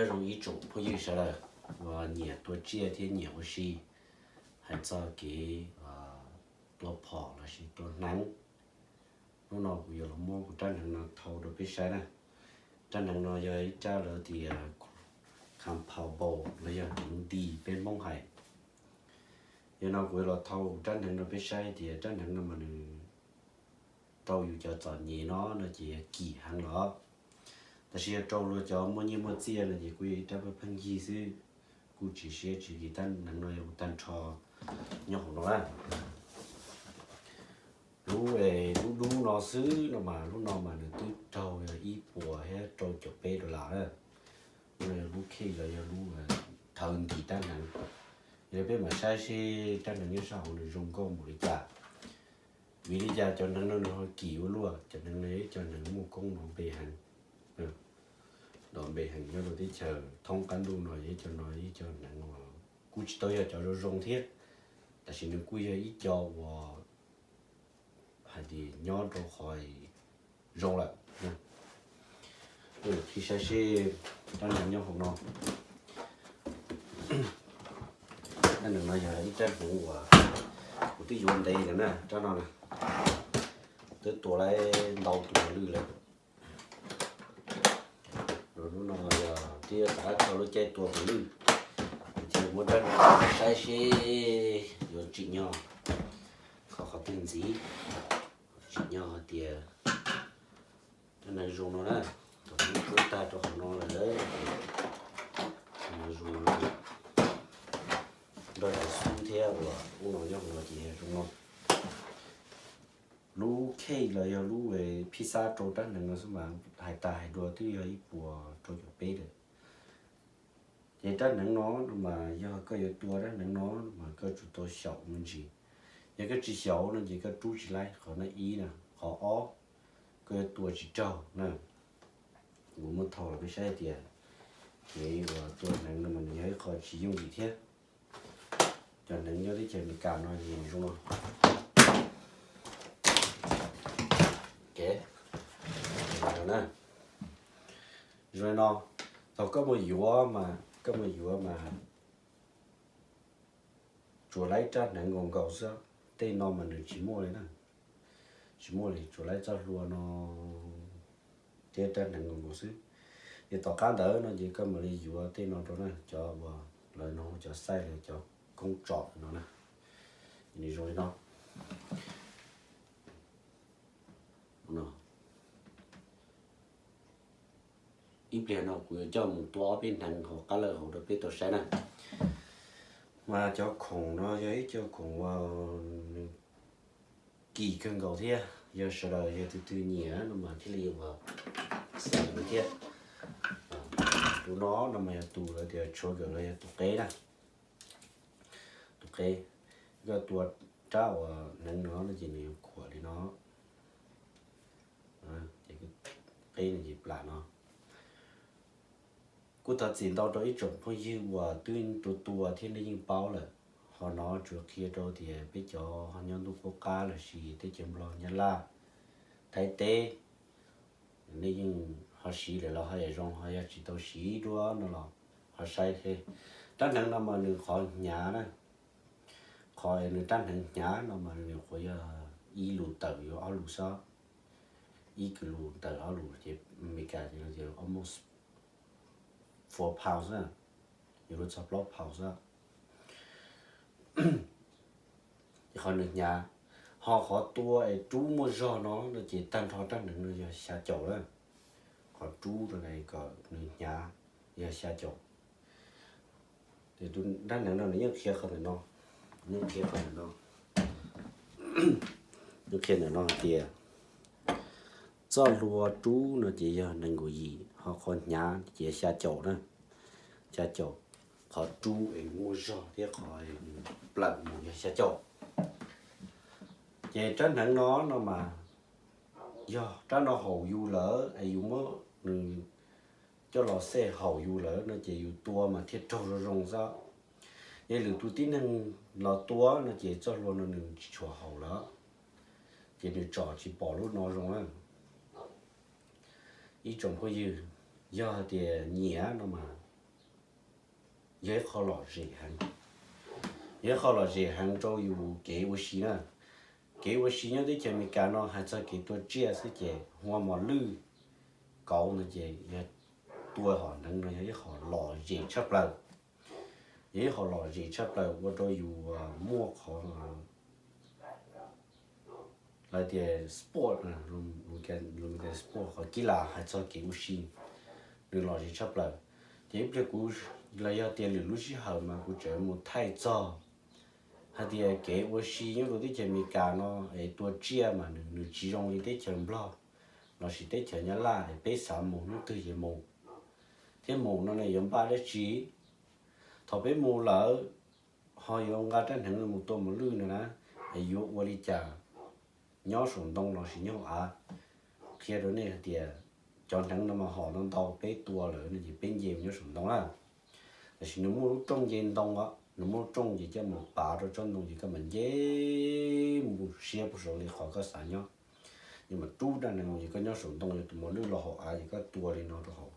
Zoo ib tsoom phooj ywg sawv daws uas nyiam tua tsiaj thiab nyiam ua si hais txog kev tua phom lossis tua hneev. Hnub no kuv yuav los muab kuv rab hneev no thau rau peb saib na. Rab hneev no yog ib rab lawv tias compound bow los yog hneev nti peb Hmoob hais. Yog no kuv yuav los thau rab hneev rau peb saib tias rab hneev no mas nws rau yus cov txom nyem no no ces yog kim heev los. Tab sis yog rau luag cov muaj nyiaj muaj txiaj no ces kuj yog ib rab pheej yig xwb, kuj tsis siab tsis kis. Rab hneev no yog kuv tag nrho nyob hauv no na. Lub, lub dub no xwb no mas lub no mas nws twb raug yog ib puas thiab rau caum peb dollar na. Lub no yog lub khej los yog lub thawv nti rab hneev. Yog li peb mam saib seb rab hneev nyob sab hauv nws zoo nkauj npaum li cas. Vim li cas cov hneev no nws ho kim ua luaj? Cov hneev no yog ib cov hneev muaj koob nrov npe heev, nrov npe heev nyob rau teb chaws thoob qab ntuj no. Yog ib cov no ib cov hneev uas kuj tsis tau yog cov zoo zoo thiab, tab sis nws kuj yog ib co uas hais tias nyob rau qhov zoo lawm. Qhib saib seb rab hneev nyob hauv no. Rab hneev no yog ib rab hneev uas kuv twb yuav ntev lawm na, rab no na. Twb tua lawm ntau tus lwj lawm. Lub no yog twb rov qab txog lub caij tua tus lwj, ces muab rab hneev saib seb yuav tsim nyog kho qhov twg ntxiv. Tsim nyog hais tias rab hneev zoo no na, thaum lub tsuab tag rau hauv no lawm, rab hneev zoo no na, nrog cov xub thiab uas ub no nyob hauv no ces zoo no. Lub khej los yog lub phij xab rau rab hneev no xwb mas hais tas hais dua twb yog ib puas rau caum peb lawm. Ces rab hneev no no mas yog koj yuav tua rab hneev no mas koj tsum tau xyaum me ntsis. Yog koj tsis xyaum no ces koj rub tsis laib. Qhov no ib na, qhov ob, koj yuav tua tsis raug na. Kuv muab thau los peb saib tias kev uas tua hneev no mas nws yog ib qho tsis yooj yim thiab. Cov hneev nyob teb chaws Amelikas no nws zoo no. Zoo li no, thaum koj mus yuav mas, koj mus yuav mas tsuas laib rab hneev nkaus nkaus xwb. Tej no mas nws tsis muaj li na, tsis muaj li, tsuas laib txoj hlua no thiab rab hneev nkaus nkaus xwb. Ces tom qab ntawd no ces koj mam li yuav tej no rau na, cov uas lawv no cov xaij los cov koob tsom no na. Nws zoo li no. Ib pliag no kuv yuav coj mus tua ob peb hneev hauv qab lawj hauv rau peb tau saib na. Mas cov khoom no yog ib co khoom uas nws kim kawg nkaus thiab, yog sawv daws yog tus twg nyiam no mas thiaj li uas xav li thiab. Tus no no mas yog tus lawv tias trigger los yog tus qeb na. Tus qeb, koj tua rab uas hneev no no ces nws yuav khuam li no. Ces qeb no ces plam no. Kuj thov txim ntau rau ib tsoom phooj ywg uas twb tua tua thiab nej yeej paub lawm. Ho no tsuas qhia rau tias peb cov ho nyob ntuj qub qab lossis teb chaws Nplog, Nyab Laj, Thaib teb, nej yeej ho siv lawm los ho yam zoo, ho yog tsis tau siv dua no los ho saib. Rab hneev no mas nws qhov hnyav na, qhov nws rab hneev hnyav no mas nws nyuam qhuav yog ib lus tawm yuav ob lus xwb. Ib kis lus tawm ob lus ces Amelikas ces almost four pounds xwb, yuav luag txog plaub pounds xwb. Ces qhov nws hnyav, ho qhov tua es rub muaj zog no no ces tag nrho rab hneev no yog xya caum na. Qhov rub rau kom nws hnyav yog xya caum. Ces tus rab hneev no nws yeej qhia qhov ntawm no, yeej qhia qhov ntawm no, yeej qhia ntawm no hais tias txoj hlua rub no ces yog nees nkaum yim, ho qhov hnyav ces xya caum na, xya caum. Qhov rub es muaj zog thiab qhov plawm mus yog xya caum. Ces rab hneev no no mas yog rab no haum yus lawm es yus muab nws coj los xej haum yus lawm no ces yus tua mas thiaj raug zoo zoo xwb. Yog lwm tus tib neeg los tua no ces txoj hlua no nws tsis tshua haum lawm, ces nws tsom tsis pom lub no zoo na. Ib tsoom phooj ywg, yog hais tias nyiam no mas yog ib qho lom zem heev, yog ib qho lom zem heev rau yus kev ua si na. Kev ua si nyob teb chaws Amelikas no hais txog kev tua tsiaj xwb ces hua mos lwj kauv no ces yog tua hom hneev no yog ib qho lom zem tshaj plaws. Yog ib qho lom zem tshaj plaws ua rau yus muaj qhov lawv tias sport, sport qhov kib las hais txog kev ua si, nws lom zem tshaj plaws. Ces ib pliag kuv, los yog tias lwm lub sij hawm mas kuv tseem mus thaij txog hais tias kev ua si nyob rau teb chaws Amelikas no es tua tsiaj mas nws tsis zoo li teb chaws Nplog lossis teb chaws Nyab Laj es peb xav mus hnub twg ces mus, thiab mus no ne yuav npaj dab tsi. Thaum peb mus lawm ho yuav nqa rab hneev mus tua mos lwj no na, es yuav ua li cas nyob saum ntoo lossis nyob hauv av? Qhia rau nej hais tias cov hneev no mas hom no ntau peb tua lawm no ces peb nce mus nyob saum ntoo na. Tab sis nws muaj lub rooj nce ntoo os, nws muaj lub rooj ces coj mus pav rau tsob ntoo ces koj mam nce mus siab puag saud li qhov koj xav nyob. Nws mam rub rab hneev ces koj nyob saum ntoo, yog tus mos lwj los hauv av ces koj tua li no rau hauv.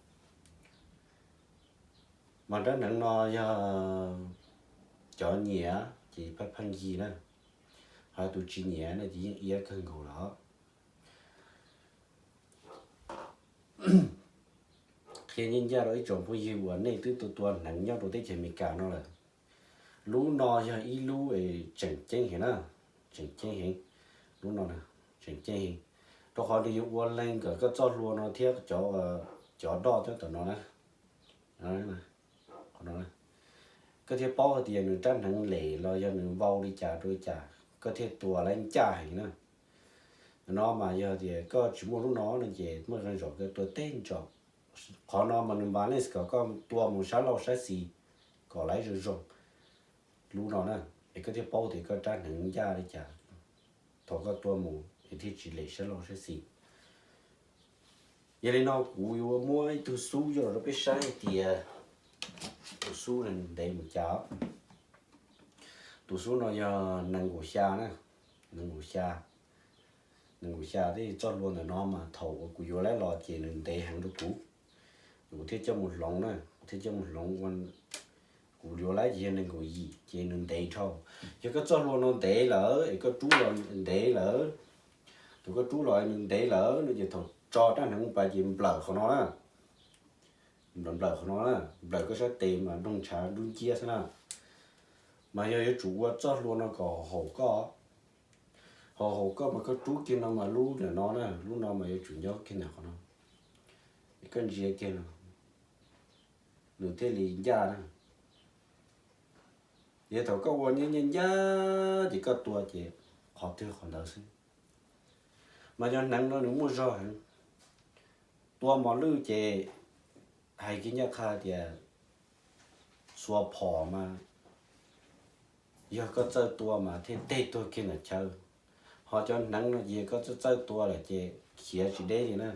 Mas rab hneev no yog cov nyiam ces pheej pheej yig na, ho tus tsis nyiam no ces yeej iab kawg nkaus lawm. Qhia ncaj ncaj rau ib tsoom phooj ywg uas nej twb tua tua hneev nyob rau teb chaws Amelikas no lawm, lub no yog ib lub tseem ceeb heev na, tseem ceeb heev, lub no tseem ceeb heev, rau qhov nws yuav ua leej kom koj txoj hlua no thiab cov doj thiab tom no na, qhov no, koj thiaj paub hais tias nws rab hneev lem los yog nws vau li cas rau li cas koj thiaj tua lab ncaj heev na. No mas yog tias koj tsis muaj lub no no ces muaj qee zaum koj tua teg ntso. Qhov no mas nws npav leej kom koj tua mus sab laug sab xis kom laiv zoo zoo lub no na, es koj thiaj paub tias koj rab hneev ncaj li cas thaum koj tua mus es thiaj tsis lem sab laug sab xis. Yog li no kuv yuav muab ib tug xub coj los rau peb saib hais tias tus xub ntev mus cas. Tus xub no yog nees nkaum xya na, nees nkaum xya, nees nkaum xya thiab txoj hlua ntawm no mas thaum uas kuv yuav lawv los ces nws ntev heev rau kuv, kuv thiaj coj mus hloov na, kuv thiaj coj mus hloov ua, kuv yuav lawv ces yog nees nkaum yim ces nws ntev dhau. Yog koj txoj hlua no ntev lawm es koj rub los ntev lawm, thaum koj rub los nws ntev lawm no ces thaum tso rab hneev pas ces nplawm qhov no na, nplawm nplawm qhov no na, nplawm koj sab tes mas nroog ntshav dub nciab xwb na. Mas yog yuav tsum ua txoj hlua no kom haum koj, haum haum koj mas koj rub kiag no mas lub ntawm no na, lub no mas yuav tsum nyob kiag ntawm qhov no, es koj ntsia kiag no nws thiaj li ncaj na. Yog thaum koj ua ncaj ncaj ncaj ces koj tua ces qhov twg qhov ntawd xwb. Mas cov hneev no nws muaj zog heev, tua mos lwj ces hais kiag ncaj qha tias xuas phom mas yog koj txawj tua mas thiaj teg tuag kiag ntawm chaw. Ho cov hneev no ces koj txawj txawj tua lawm ces khiav tsis deb li na,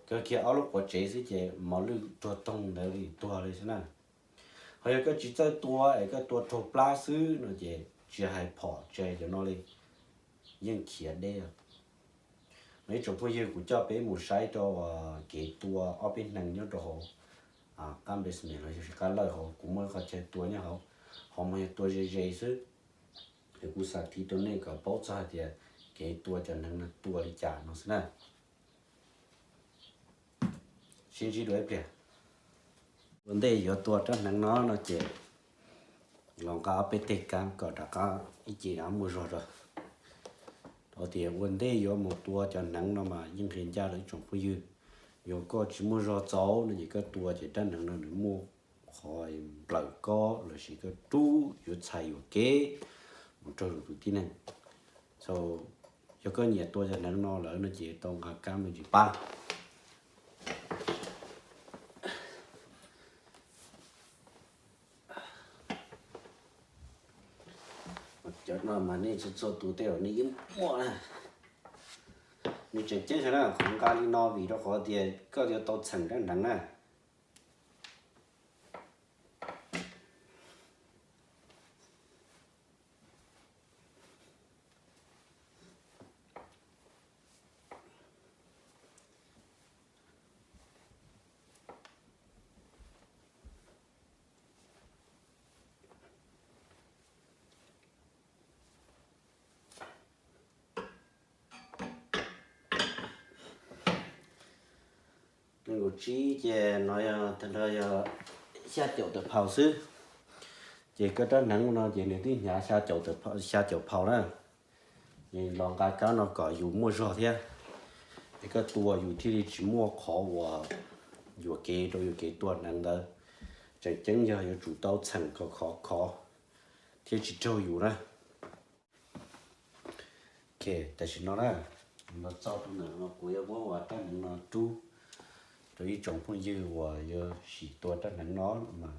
kawg kiag ob lub quav tsev xwb ces mos lwj tuag toog ntawd li tuag li xwb na. Ho yog koj tsis txawj tua es koj tua raug plab xwb no ces tsis hais phom tsis hais cov no li, yeej khiav deb. Mas ib tsoom phooj ywg, kuv coj peb mus saib rau kev tua ob peb hneev nyob rau hauv qab basement los yog qab lawj hauv, kuv muaj ib qho chaw tua nyob hauv, ho mas yog tua ze ze xwb. Es kuv xa thiv rau nej kom paub txog hais tias kev tua cov hneev no tua li cas no xwb na. Sib ntsib dua ib pliag. Ua ntej yuav tua rab hneev no no ces los nqa ob peb teg kab kom rov qab ib ce rov muaj zog rau. Rau tias ua ntej yuav mus tua cov hneev no mas yeej qhia ncaj rau ib tsoom phooj ywg, yog koj tsis muaj zog txaus no ces koj tua ces rab hneev no nws muaj qhov nplawm koj lossis koj rub yuav txhais yuam kev mus raug tus tib neeg. Yog koj nyiam tua cov hneev no lawm no ces tau nqa kab me ntsis pab. Cov no mas nej txhua txhua tus tej zaum nej yeej muaj na. Nws tseem ceeb heev na, qhov nqa li no vim rau qhov tias koj yuav tau txheem rab hneev na. Tsib ces no yog tag nrho yog xya caum tawm phaus xwb. Ces koj rab hneev no ces nws twb hnyav xya caum phau na. Ces los nqa kab no kom yus muaj zog thiab, es koj tua yus thiaj li tsis muaj qhov uas yuam kev rau yus kev tua hneev ntawd. Tseem ceeb yog yuav tsum tau txheem kom khov khov thiab tsis raug yus na. Ok, tam sim no na, los txog rau ntawm no kuv yuav muab ua rab hneev no rub rau ib tsoom phooj ywg uas yuav sim tua rab hneev no mas,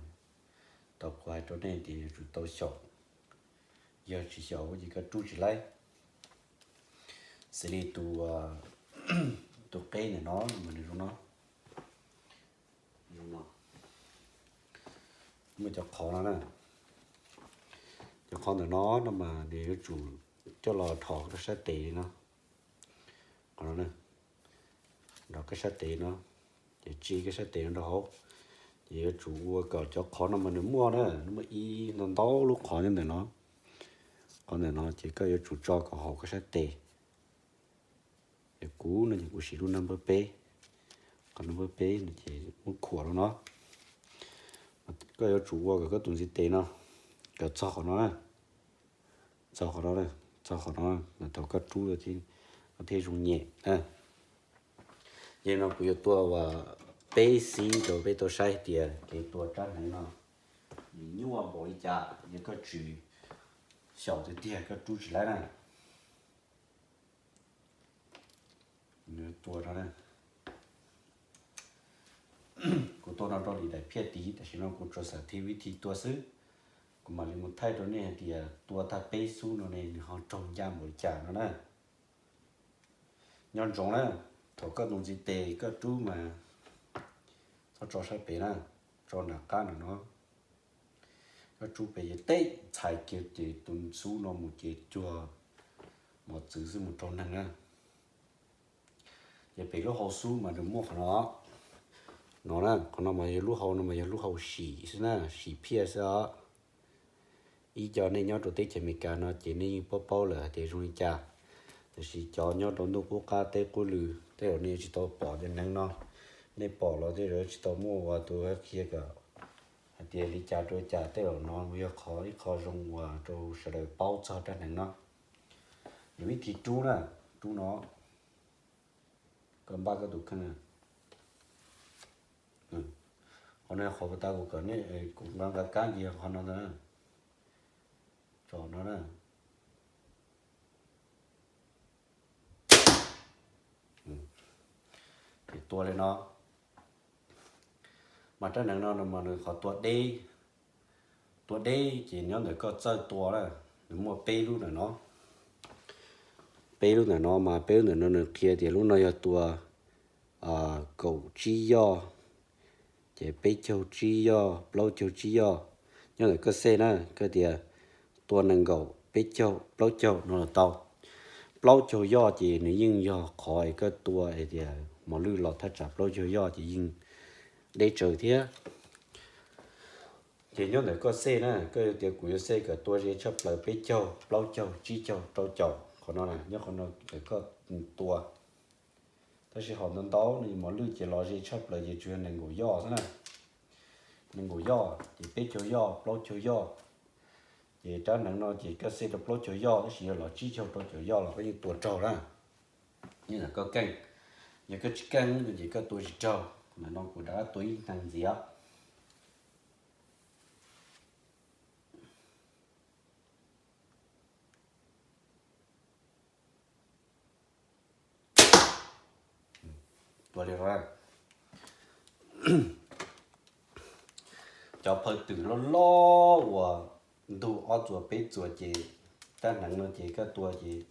tau kuv hais rau nej tias yuav tsum tau xyaum, yog tsis xyaum ces koj rub tsis laib. Xws li tus, tus qeb ntawm no mas nws zoo no, muaj cov qhov no na, cov qhov ntawm no no mas nws yuav tsum coj los dhos koj sab tes no, qhov no na, dhos koj sab tes no, ces tsi koj sab tes no rau hauv. Ces yuav tsum ua kom cov qhov no mas nws muaj na, nws muaj ib ntau ntau lub qhov nyob ntawm no, qhov ntawm no ces koj yuav tsum tso kom haum koj sab tes. Ces kuv no ces kuv siv lub number peb, qhov number peb no ces muab khuam rau no. Koj yuav tsum ua kom koj tus ntxiv tes no kom txog qhov no na, txog qhov no, txog qhov no mas thaum koj rub koj thiaj zoo nyem na. Yog no kuv yuav tua uas peb xib rau peb tau saib tias kev tua rab hneev no nws nyuaj npaum li cas, yog koj tsis xyaum tiag tiag koj rub tsis laib na. Tua no, kuv tua no rau li daim phiaj tid, tam sim no kuv tsuas xav thib vib thi tua xwb. Kuv mam li mus thaij rau nej hais tias tua tag peb xub no ne nws ho raug ncaj npaum li cas no na. Nyob ntsoov na, thaum koj tus ntxiv tes koj rub mas txhob tso sab pem na, tso nram qab nram no. Koj rub pem ces teb txhais kiag ces tus xub no mus ces cuag mos txwv xwb mus raug neeg na. Ces pem lub hau xub mas nws muaj qhov no, no na, qhov no mas yog lub hau no mas yog lub hau sim xwb na, sim phiaj xwb os. Ib co nej nyob rau teb chaws Amelikas no ces nej yeej paub paub lawm hais tias zoo li cas. Tiam sis cov nyob rau ntuj qub qab teb qub lw tej zaum nej tsis tau pom cov neeg no. Nej pom los tej zaum tsis tau muaj ua tus qhia kom hais tias li cas rau li cas, tej zaum no yog qhov ib qho zoo uas rau sawv daws paub txog rab hneev no. Yus ib thi rub na, rub no, koj npaj koj tus kheej. Qhov no qhov puas tas kuv kom nej, kuv nqa nqa kab ntsis qhov no ntag na. Tso no na. Ces tua li no. Mas rab hneev no mas nws qhov tua deb, tua deb ces nyob ntawm koj txawj tua na. Nws muaj peb lub ntawm no, peb lub ntawm no mas peb lub ntawm no nws qhia tias lub no yog tua kaum tsib yoj, ces peb caug tsib yoj, plaub caug tsib yoj. Nyob ntawm koj xej na, koj tias tua nees nkaum, peb caug, plaub caug no los tau. Plaub caug yoj ces nws yeej yog qhov es koj tua es tias mos lwj los thaj tsam plaub caug yoj ces yeej deb tsawv thiab. Ces nyob ntawm koj xej na, koj yuav tias kuv yuav xej kom tua ze tshaj plaws peb caug, plaub caug, tsib caug, rau caum, qhov no nyob qhov no ntawm koj tua. Tab sis hom ntau ntau no mos lwj ces los ze tshaj plaws ces tsuas yog nees nkaum yoj xwb na. Nees nkaum yoj ces peb caug yoj, plaub caug yoj. Ces rab hneev no ces koj xej rau plaub caug yoj tab sis yog los tsib caug rau caum yoj los koj yeej tua raug na. Nyob ntawm koj keej, yog koj tsis keej no ces koj tua tsis raug. Ntawm no kuv rov qab tua ib hneev ntxiv. Tua li no, cov phaw twm loj loj uas ntug ob txuas peb txuas ces rab hneev no ces koj tua ces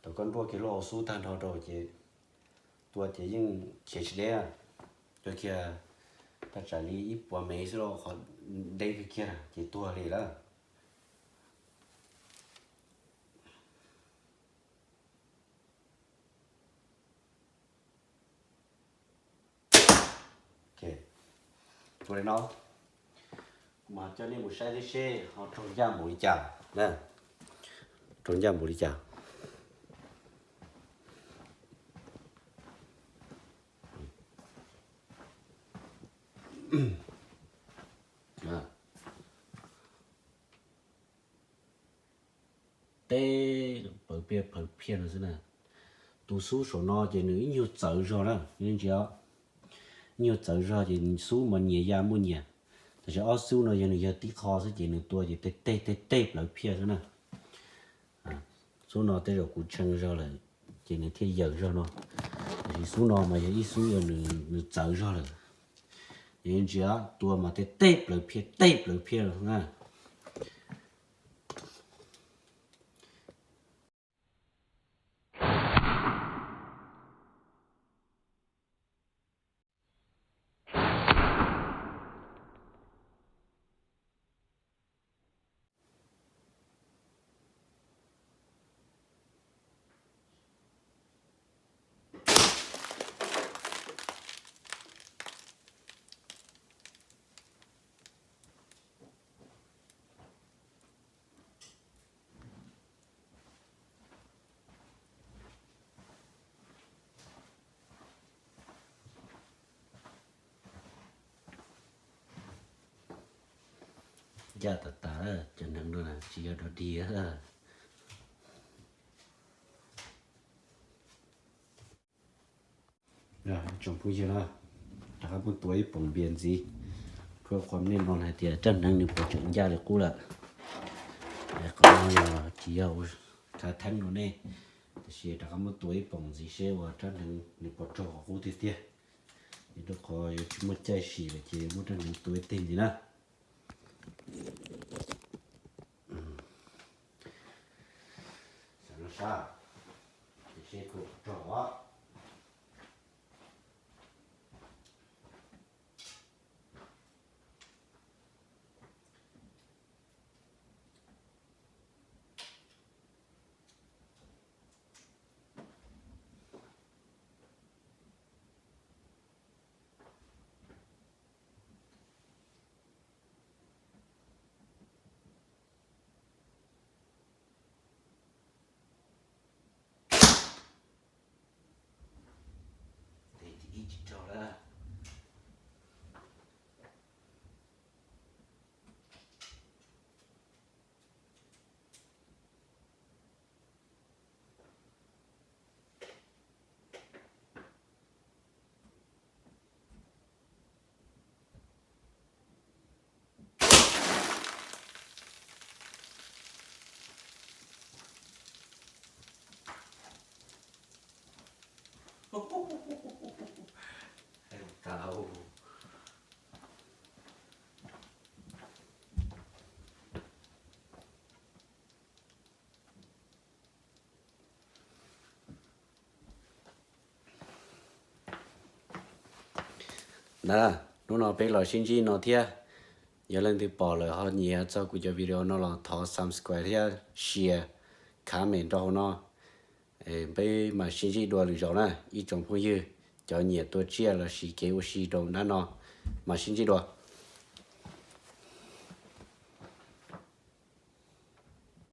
thaum koj nruab kiag lub hauv xub tag nrho rau ces tua ces yeej khiav tsis deb. Tua kiag thaj tsam li ib puas mev xwb los qhov deb kiag kiag ces tuag li lawm. Tua li no, kuv mam coj nej mus saib thiab seb ho raug ncaj npaum li cas na. Raug ncaj npaum li cas. Teb plawv phiaj plawv phiaj no xwb na. Tus xub saum no ces nws ib nyuag txawv zog na, ntsia, ib nyuag txawv zog ces xub mas nyias ya muaj nyias. Tab sis ob xub no yog nws yog tib qho xwb ces nws tua ces teb teb teb teb plawv phiaj xwb na. Xub no tej zaum kuv tshee zog lawm ces nws thiaj yawm zog no. Tab sis xub no mas yog ib xub uas nws txawv zog lawm. Ces ntsia, tua mas teb teb plawv phiaj teb plawv phiaj na. Ncaj tas tas, cov hneev no tsis yog dog dig. Tsoom phooj ywg na, rov qab muab tua ib poom npias ntxiv, rau qhov nej no hais tias rab hneev nws puas tseem ncaj li qub lawm. Qhov no yog tsis yog ua khav theeb rau nej, tab sis rov qab muab tua ib poom ntxiv seb ua rab hneev nws puas raug qhov qub tiag tiag. Ces rau qhov yuav tsis muaj caij sim lawm ces muab rab hneev tua ib teg ntxiv na. Xav no sab, ces seb puas raug os. Na, hnub no peb los sib ntsib no thiab. Yog leej twg pom lawm ho nyiam txog kuv cov video no los thov subscribe thiab share, comment rau hauv no. Peb mam sib ntsib dua lwm zaus na ib tsoom phooj ywg, cov nyiam tua tsiaj lossis kev ua si rau nrab no, mam sib ntsib dua.